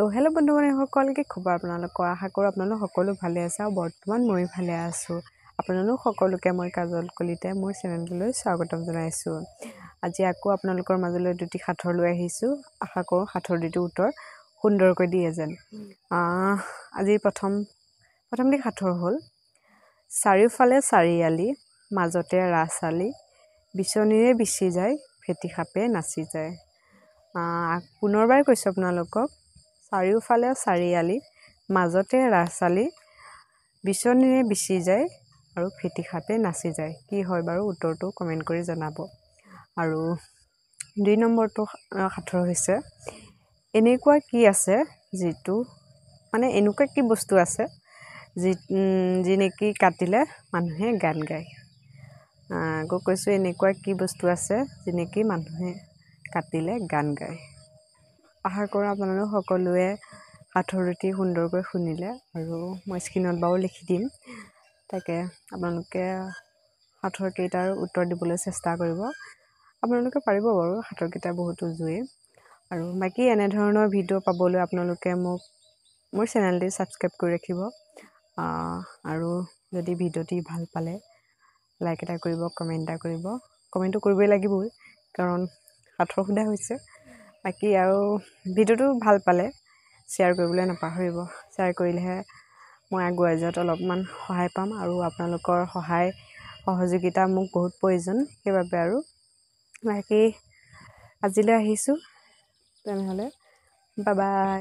তো হেল্ল' বন্ধু বান্ধৱীসকল, কি খবৰ আপোনালোকৰ? আশা কৰোঁ আপোনালোক সকলো ভালে আছে আৰু বৰ্তমান ময়ো ভালে আছোঁ। আপোনালোক সকলোকে মই কাজল কলিতাই মোৰ চেনেলটোলৈ স্বাগতম জনাইছোঁ। আজি আকৌ আপোনালোকৰ মাজলৈ দুটি সাঁথৰ লৈ আহিছোঁ। আশা কৰোঁ সাঁথৰ দুটিৰ উত্তৰ সুন্দৰকৈ দিয়ে যেন। আজিৰ প্ৰথমটি সাঁথৰ হ'ল, চাৰিওফালে চাৰিআলি, মাজতে ৰাজআলি, বিচনীৰে বিচি যায়, ফেঁটী সাপে নাচি যায়। পুনৰবাৰ কৈছোঁ আপোনালোকক, চাৰিওফালে চাৰিআলি, মাজতে ৰাজআলি, বিচনীৰে বিচি যায় আৰু ফেঁটী সাপে নাচি যায়। কি হয় বাৰু উত্তৰটো কমেণ্ট কৰি জনাব। আৰু 2 নম্বৰটো সাঁথৰ হৈছে, এনেকুৱা কি আছে যিটো মানে এনেকুৱা কি বস্তু আছে যি নেকি কাটিলে মানুহে গান গায়। আকৌ কৈছোঁ, এনেকুৱা কি বস্তু আছে যি নেকি মানুহে কাটিলে গান গায়। আশা কৰোঁ আপোনালোক সকলোৱে সাঁথৰটি সুন্দৰকৈ শুনিলে আৰু মই স্ক্ৰীণত বাৰু লিখি দিম, তাকে আপোনালোকে সাঁথৰকেইটাৰ উত্তৰ দিবলৈ চেষ্টা কৰিব। আপোনালোকে পাৰিব বাৰু, সাঁথৰকেইটা বহুত উজুৱেই। আৰু বাকী এনেধৰণৰ ভিডিঅ' পাবলৈ আপোনালোকে মোৰ চেনেলটি ছাবস্ক্ৰাইব কৰি ৰাখিব। আৰু যদি ভিডিঅ'টি ভাল পালে লাইক এটা কৰিব, কমেণ্ট এটা কৰিব। কমেণ্টটো কৰিবই লাগিবই, কাৰণ সাঁথৰ সোধা হৈছে। বাকী আৰু ভিডিঅ'টো ভাল পালে শ্বেয়াৰ কৰিবলৈ নাপাহৰিব। শ্বেয়াৰ কৰিলেহে মই আগুৱাই যোৱাত অলপমান সহায় পাম আৰু আপোনালোকৰ সহায় সহযোগিতা মোক বহুত প্ৰয়োজন, সেইবাবে। আৰু বাকী আজিলৈ আহিছোঁ, তেনেহ'লে বাই বাই।